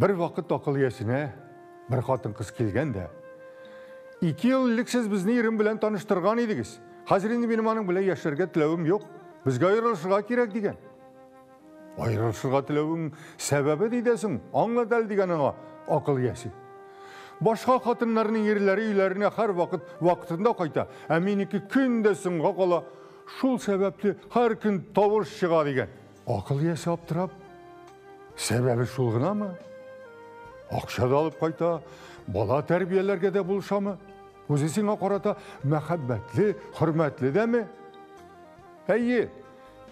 Бер вакыт акыл иясенә бер хатын-кыз килгән дә, 2 ел элек сез безне ирем белән таныштырган идегез. Хәзер инде минем аның белән яшәргә теләвем юк. Безгә аерылышырга кирәк, дигән. Аерылышырга теләвең сәбәбе дидәсең, аңлат әле, дигән аңа акыл иясе. Башка хатыннарның ирләре өйләренә һәрвакыт вакытында кайта, ә минеке көн дә соңга кала. Шул сәбәпле һәр көн тавыш чыга, дигән. Акыл иясе аптырап, сәбәбе шул гынамы? Акча да алып кайта, бала тәрбияләргә дә булышамы? Үзе сиңа карата мәхәббәтле, хөрмәтле дәме? Әйе,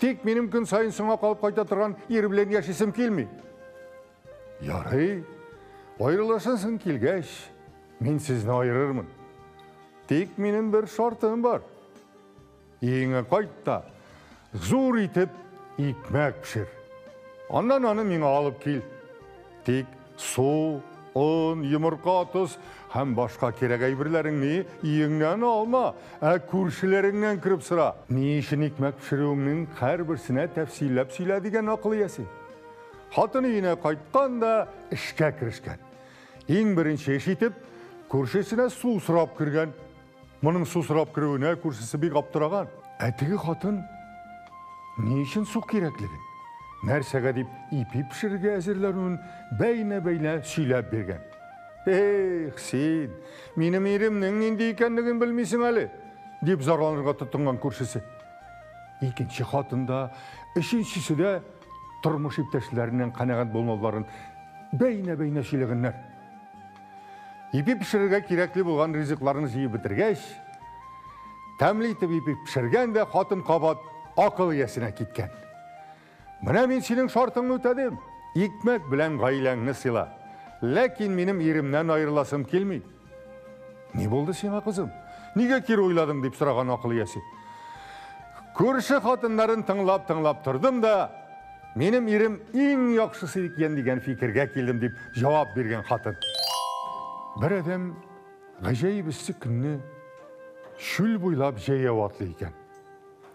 тик минем көн саен соңга калып кайта торган ир белән яшисем килми. Ярый, аерылышасың килгәч, мин сезне аерырмын. Тик минем бер шартым бар. Өеңә кайт та, зур итеп икмәк пешер. Аннан аны миңа алып кил. Тик су, он, йомырка, тоз һәм башка кирәк әйберләреңне өеңнән алма, ә күршеләреңнән кереп сора. Ни өчен икмәк пешерүеңнең һәрберсенә тәфсилләп сөйлә, дигән акыл иясе. Хатын өенә кайткан да эшкә керешкән. Иң беренче эш итеп, күршесенә су сорап кергән. Моның су сорап керүенә күршесе бик аптыраган. Ә теге хатын ни өчен су кирәклеген, нәрсәгә дип ипи пешерергә әзерләнүен бәйнә-бәйнә сөйләп биргән. Эх, син, минем иремнең нинди икәнлеген белмисең әле, дип зарланырга тотынган күршесе. Икенче хатын да, өченчесе дә тормыш иптәшләреннән канәгать булмауларын бәйнә-бәйнә сөйләгәннәр. Ипи пешерергә кирәкле булган ризыкларны җыеп бетергәч, тәмле итеп ипи пешергән дә хатын кабат акыл иясенә киткән. Менә мин синең шартыңны үтәдем. Икмәк белән гаиләңне сыйла. Ләкин минем иремнән аерыласым килми. Ни булды сиңа, кызым? Нигә кире уйладың, дип сораган акыл иясе. Күрше хатыннарын тыңлап-тыңлап тордым да, минем ирем иң яхшысы икән дигән фикергә килдем, дип җавап биргән хатын. Бер адәм гаҗәеп эссе көнне чүл буйлап җәяү атлый икән.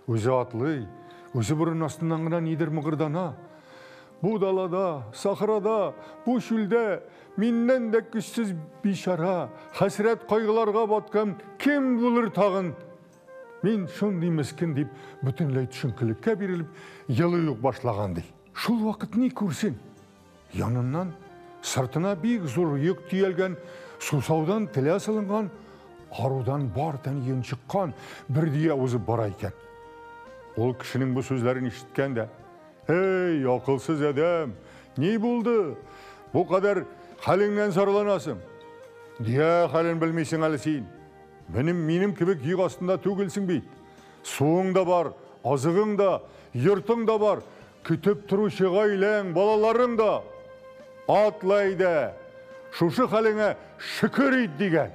Үзе атлый, үзе борын астыннан гына нидер мыгырдана. Бу далада, сахрада, бу чүлдә миннән дә көчсез бичара, хәсрәт кайгыларга баткан кем булыр тагын? Мин шундый мескен дип бөтенләй төшенкелеккә бирелеп елый ук башлаган ди. Шул вакыт ни күрсен? Яныннан сыртына бик зур йөк төялгән, сусаудан теле асылынган, арудан бар тәне йончыккан бер дөя узып бара икән. Ул кешенең бу сүзләрен ишеткән дә, "Эй, акылсыз адәм, ни булды? Бу кадәр хәлеңнән зарланасың. Дөя хәлен белмисең әле син. Минем кебек йөк астында түгелсең бит. Суың да бар, азыгың да, йортың да бар, көтеп торучы гаиләң, балаларың да. Атла әйдә, шушы хәлеңә шөкер ит, дигән.